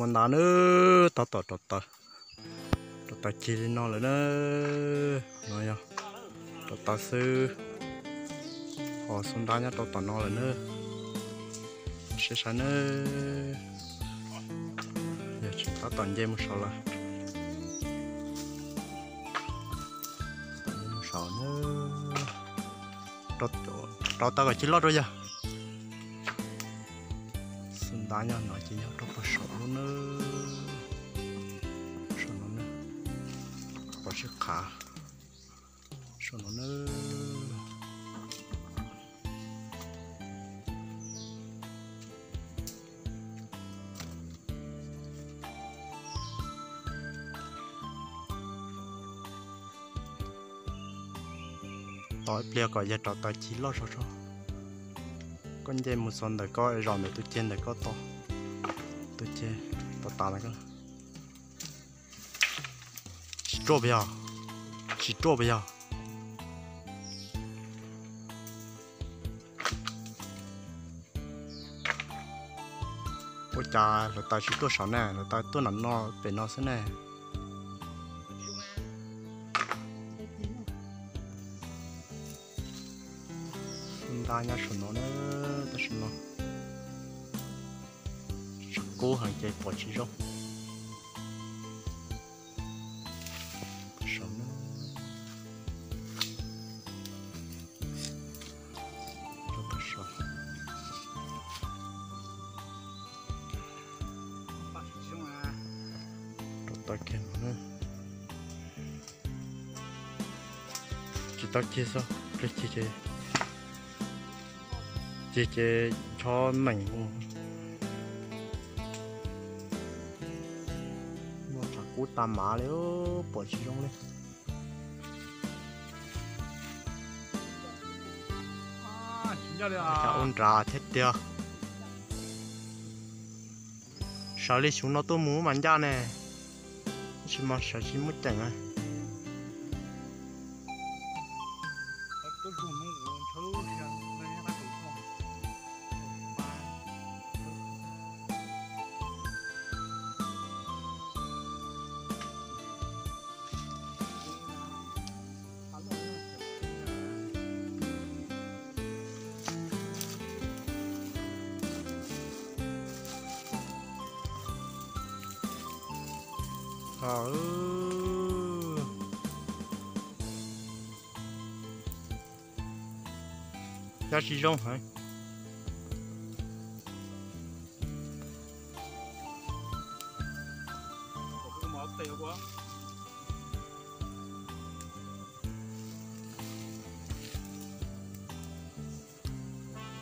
Mus nta na, tab tom rau taws, rau taws cig li no lawm na. No yog rau taws xwb, ho xub ntab nyob rau tom no lawm na. Siab sai na, yog tsis tab tom nce mus saud lawm. Mus saud na, rau taws kom cig loj rau yog. Xub ntab nyob no ces nyob rau pem saum lub na, saum no na, pom sib qhav saum no na. Tos ib pliag kom yawg rau taws cig loj zog tso, koj nce mus txog ntawm koj zaum ntawm tus ceg ntawm koj tod, tus ceg tod tas lawm. Tsis ruaj puas yog? Tsis ruaj puas yog? Ua cas hluav taws tsis tuaj saum na, hluav taws tuaj nram no pem no xwb ne. Xub ntab nyob saum no na, tab sis no tshav kub heev ces pom tsis zoo. Rau taws kiag no na. Tsis tau cig xwb, pliag cig ces, cig ces ncho meem mus. Muaj tshav kub tag mav li, pom tsis zoo li. Cas ua nrad thiab tiag. Sawv li xyov no tuaj mus mas ncaj ne, tab sis mas sawv tsis muaj ceem na. Cov tsis zoo heev.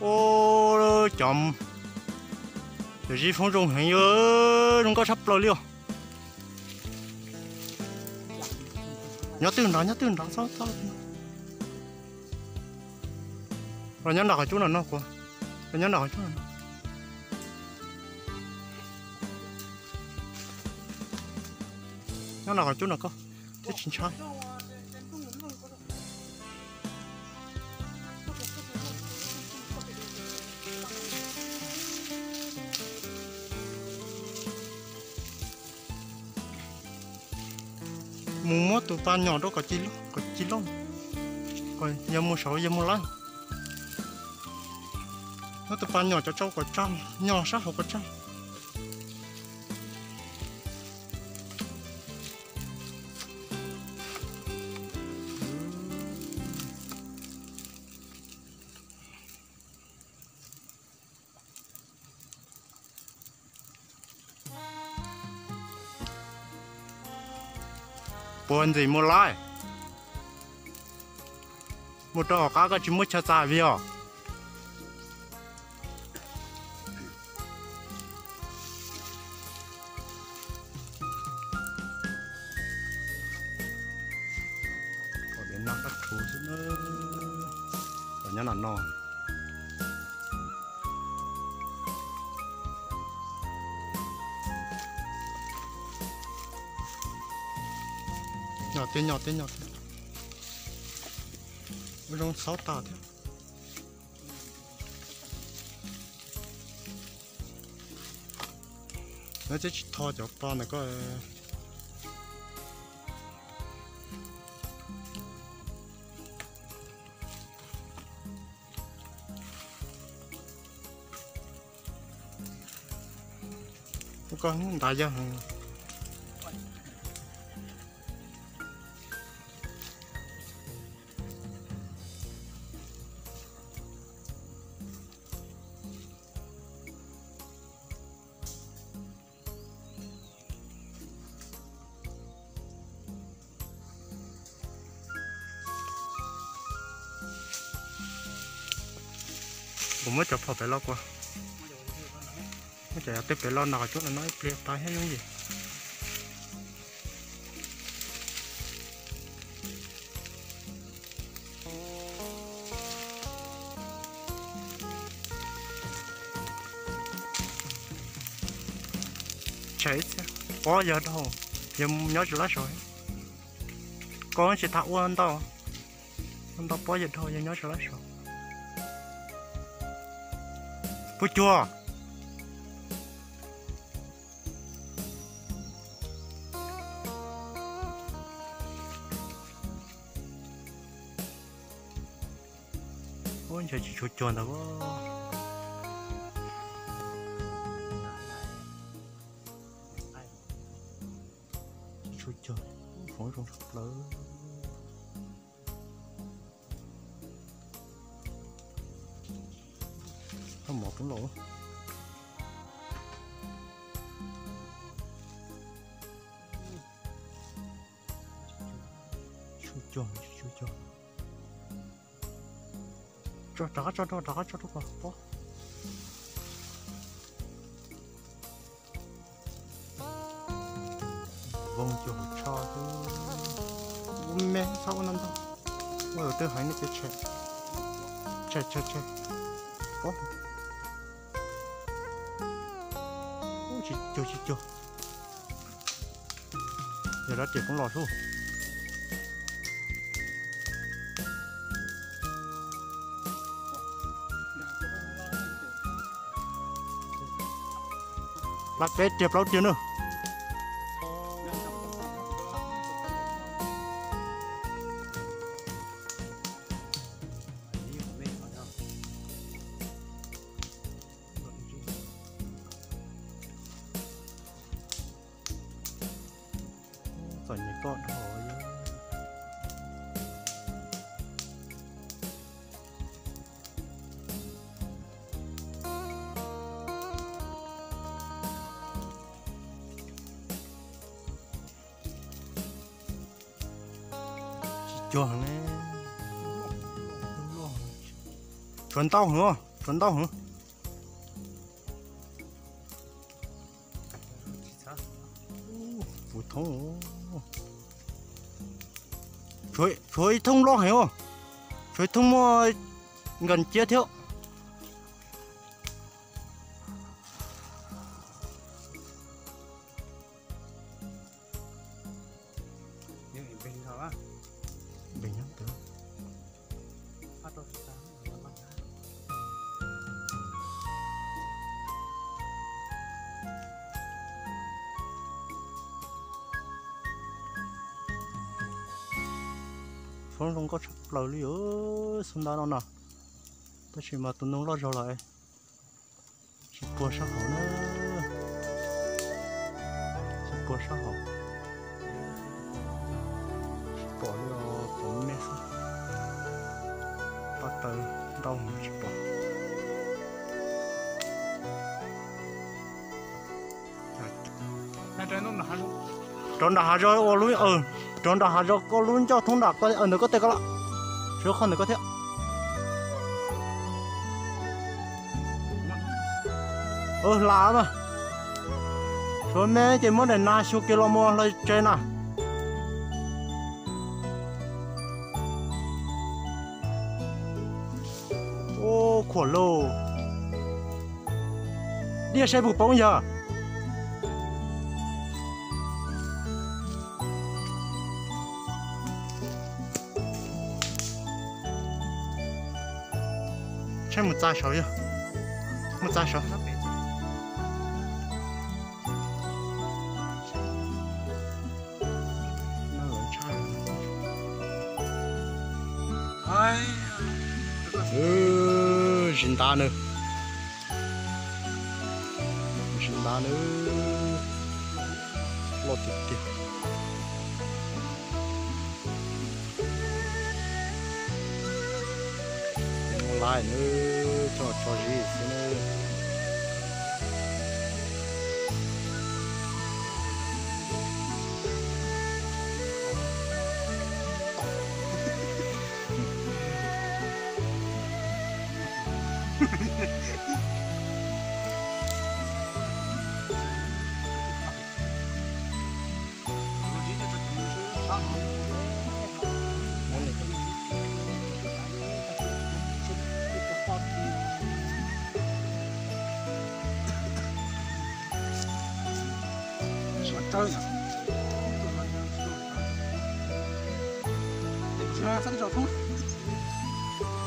Ua, cov, cov zib foob zoo heev, zoo nkauj tshaj plaws li os. Nyob twg nrad, nyob twg nrad, txhob, txhob. Los nyob nram qhov cub no no kuv, los nyob nram qhov cub no. Nyob nram qhov cub no koj thiaj tsis ntshai. Mus muab tus pas nyom rau kom cig loj, kom cig loj, kom yog mus saud yog mus laib. Muab tus pas nyom cov tsau kom tsag, nyom sab hauv kom tsag. Puag ntxim mus laib, mus rau hauv qab koj tsis muaj chaw txav vij os. Pom tias noj qab rhuv xwb na, pom nyob nram no. Nyob tej nyob tej nyob tej, ua zoo txhaub tas thiab. No twb tsis tho cov pa ntawm koj. Koj ntav yog. Kuv muab cov phom pem los kuas, muab cov yav twg pem los nram qhov cub no no ib pliag tau thiab yooj yim. Tshem ib txhia, pob yawg dhau, yawg nyob tsis lab saud. Koj tsis tas ua ntau, ua ntau pob yawg dhau yawg nyob tsis lab saud. Puas cuag? Ub, ntshe tsis tshua cuag ntawd. Tsis tshua cuag, foom zoo tshaj plaws. Koj mov poob los. Tsis tshua cuag, tsis tshua cuag. Tso rov qab, tso rov qab, tso rau kom pob. Voog cuag hauv tsho xwb. Ua me txhob ua no ntag. Ua twb heev no ces tshem, tshem, tshem, tshem. Pob. Ub, tsis cuag, tsis cuag. Yog dab riam poob los xwb. Plab peb riag plaub riag na. Txom nyem koj dhau. Tsis cuag ne. Tshuav ntau heev, tshuav ntau heev. Puv thoob. Tshuav ib thoob loj heev os. Tshuav ib thoob muaj nkas ciab thiab. Foob zoo nkauj tshaj plaws li os, xub ntab no no. Tab sis mas tus ntoo loj zog lawm, tsis puag sab hauv na. Tsis puag sab hauv. Tsis pom li os, pom me xwb. Paj taw ntau heev tsis pom. Rov nram hav zoov ua lub, rov nram hav zoov koj lub ncauj thoob nram ko ntawm koj tej ko los. Tsis qhov ntawm koj thiab. Hla mas. Suav me ces muab daim nas xyu kiag los mus hlawv tsev na. Ub, khuam lauj. Diaj saib puas poob yog. Saib mus txav saud yog. Mus txav saud. Zis ntab na, zis ntab na, loj tiag tiag. Laij na, coj tso zis xwb na.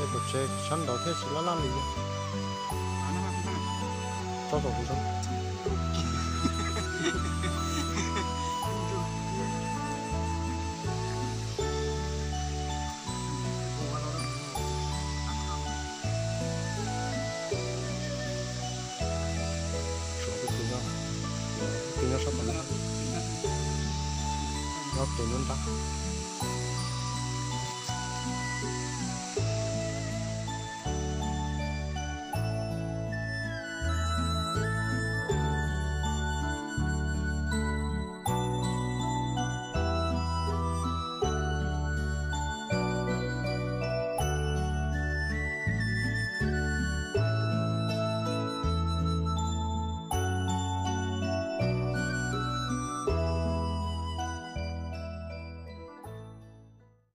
Tej pov tseg sab nraud thiab tsis laj laj li. Tsob kom kuv zoo. Suav peb tus nyob, tus nyob sab tom no, nyob tus nyob nrab.